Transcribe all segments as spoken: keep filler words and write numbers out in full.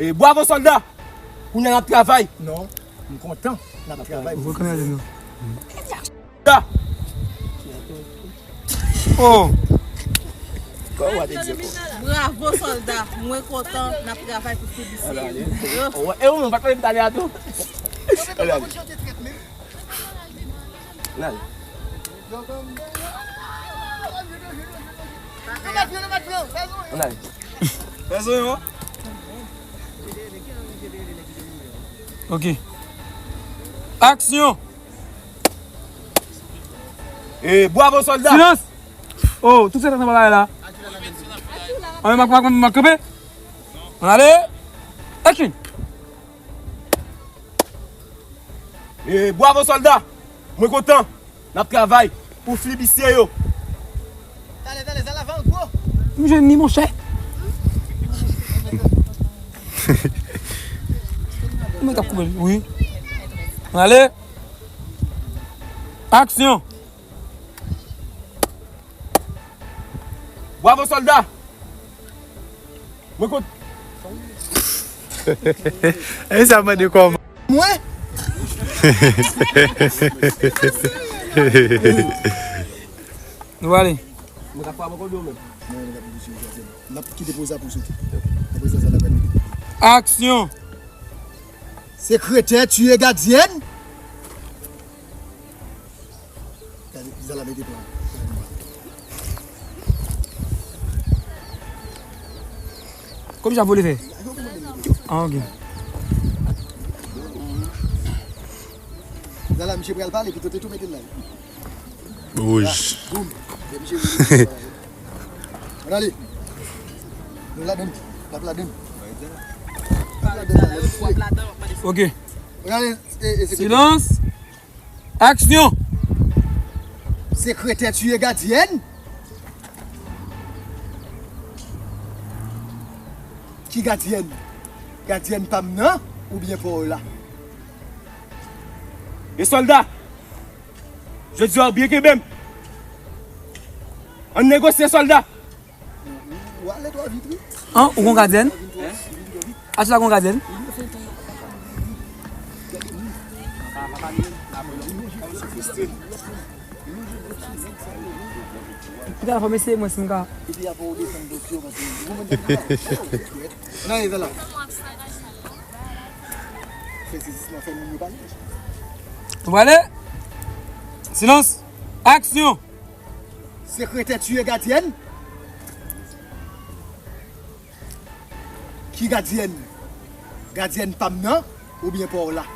E bwavo sòlda! Kounye a n ap travay. Non, m kontan n ap travay. Ou rekonèt nou? Sòlda! Oh! Bravo sòlda! Mwen kontan n ap travay pou Filisti. E ou menm, ou pa t konnen m t ale a tou? Ann ale. Ann ale. Ok. Aksyon! E bwavo sòlda! Silans! Oh, tout se tan nan bagay la. Ann, m ap, m ap, m ap kanpe. Ann ale. Action! E bwavo sòlda! Mwen kontan n ap travay pou Filibistyen yo. Talè, talè, Zala va ankò. M jwenn li, monchè. Mwen t ap koupe l, wi. Ann ale. Aksyon! Bwavo sòlda! Mwen kont. E sa mande kòman? Mwen? Nou ale. Mwen ka frape ankò ou menm? Non, nou ka pou sou N ap kite poz la pou soti. Apre sa, sa n ap gade. Aksyon! Sekretè tiye gadyèn. Gade, Zala mete plan. Kòm jan vole fè? Ah, ok. Zala, misye pral pale, pito te tou mete l la. Wouj. Boum. Lè misye vole. Ann ale. Nou ladann. L ap ladann. L ap ladann, Zala. Ok. Ann ale, e, e, se Silans. Aksyon! Sekretè tiye gadyèn. Ki gadyèn? Gadyèn pa m nan oubyen pa w la? E sòlda! Jodi a w byen kenbe m. Ann negosye sòlda! Ou ale twò vit, wi. An, ou gon gadyèn? Atila gon gadyèn? Ou ta fè m eseye mwen si m ka. Epi apre ou desann dosye w, paske ou menm. Nan, e la. Fè sezisman, fè moun yo pale. Ou prale? Silans! Aksyon! Sekretè tiye gadyèn? Ki gadyèn? Gadyèn pa m nan oubyen pa w la?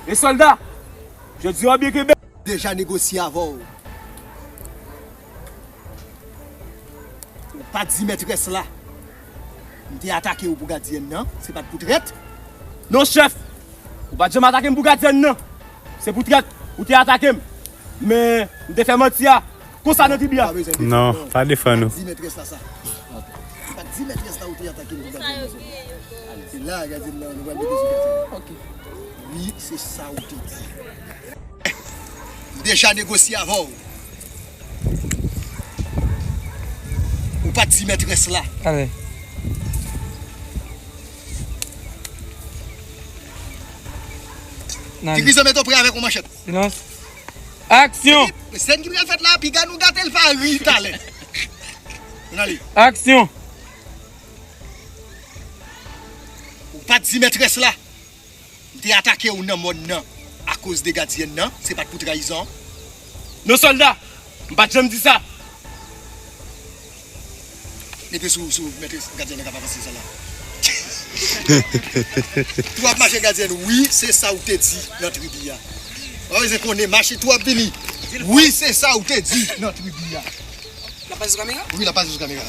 E sòlda, jodi a w byen kenbe. Deja negosye avè w. Ou pa t di mètrès la m te atake w pou gadyèn nan, se pa t pou trèt? Non, chèf! Ou pa t janm atake m pou gadyèn nan. Se pou trèt ou te atake m. Men, m te fè manti a. Konsa nan tribi a. Non, pa defann ou. Di mètrès la sa. Ou pa t di mètrès la ou te atake m pou gadyèn nan sèlman. Se la, gadyèn nan, nou pral mete sou gadyèn nan. Ok. Wi, se sa ou te di. M deja negosye avè w. Ou pa t di mètrès la. Ale. Ti Krizan mete w prè avèk yon manchèt. Silans. Aksyon! Epi, sèn ki pral fèt la, piga nou gate l pa ri talè. Nou ale. Aksyon! Ou pa t di mètrès la. M te atake w nan mòn nan akoz de gadyèn nan, se pa t pou trayizon. Non, sòlda, m pa t janm di sa. Mete sou, sou, mete gadyèn nan ka pa pase sa la. Tou ap mache gadyèn, wi, se sa ou te di nan tribi a. Ou pa bezwen konnen, mache tou ap vini. Wi, se sa ou te di nan tribi a. L ap pase sou kamera? Wi, l ap pase sou kamera.